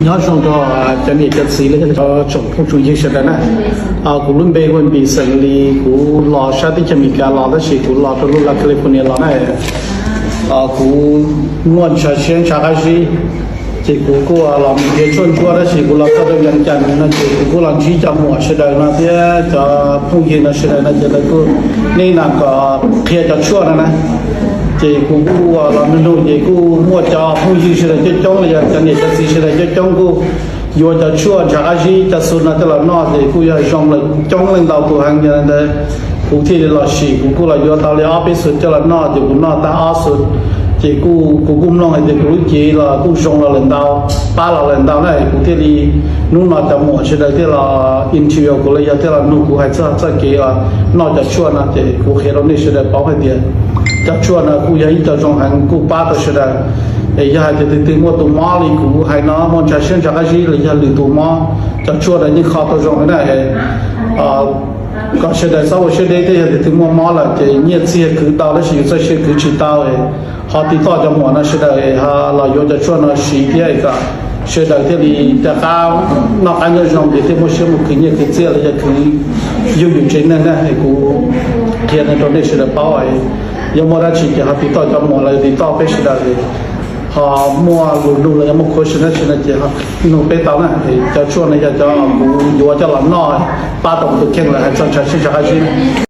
Nyob zoo rau cov niam cov txiv los yog cov tsoom phooj tsoom ywg sawv daws na. Kuv lub npe hu Npis, xeem Lis, kuv los sab teb chaws Amelikas los tab sis kuv los rau lub laj California los na. Kuv muaj ntshav siab ntshav qab zib, ces kuv kuj los mus nrhiav tshuaj ntsuab tab sis kuv los txog rau Vias Cas no ces kuv kuj los ntsib cov muam sawv daws no thiab cov phooj ywg no sawv daws no ces lawv kuj neb na kom qhia cov tshuaj no na. Ces kuv kuj los nug nug ces kuj muaj cov phooj ywg sawv daws coob coob los yog cov niam cov txiv sawv daws coob coob kuj yuav cov tshuaj ntshav qab zib cov xu no coj los noj ces kuj yog zoo lawm coob leej ntau tus heev. Yog li ntawd kuv thiaj li los sim, kuv kuj los yuav tau li ob peb xu coj los noj ces kuv noj tag ob xu ces kuv kuj mloog hais tias kuv lub cev los kuj zoo los lawm ntau, pab los lawm ntau na. Kuv thiaj li, hnub no cov muam sawv daws thiaj los interview kuv los yog thiaj los nug kuv hais txog txoj kev noj cov tshuaj no ces kuv qhia rau nej sawv daws paub hais tias cov tshuaj no kuj yog ib co zoo heev kuj pab tau sawv daws. Es yog hais tias tus twg muaj tus mob li kuv hais no, muaj ntshav siab ntshav qab zib los yog lwm tus mob, cov tshuaj no yeej kho tau zoo li na. Kom sawv daws txhob ua siab deb thiab, yog tias tus twg muaj mob lawm ces nyiaj txiag khwv tau tab sis yus txoj sia khwv tsis tau, ho tiv toj cov muam no sawv daws los yuav cov tshuaj no siv thiab kom sawv daws thiaj li rov qab noj qab nyob zoo ces thiaj muaj siab mus khwv nyiaj khwv txiaj los yog khwv yug yus tsev neeg na. Es kuv qhia no rau nej sawv daws paub, yog muaj dab tsi ces ho tiv toj cov muam los tiv toj peb sawv daws, ho muaj lus nug los yog muaj khuv xim dab tsi no ces nug peb tau na. Cov tshuaj no yog cov kuv yuav coj los noj pab tau kuv tus kheej lawm hais txog ntshav siab ntshav qab zib na.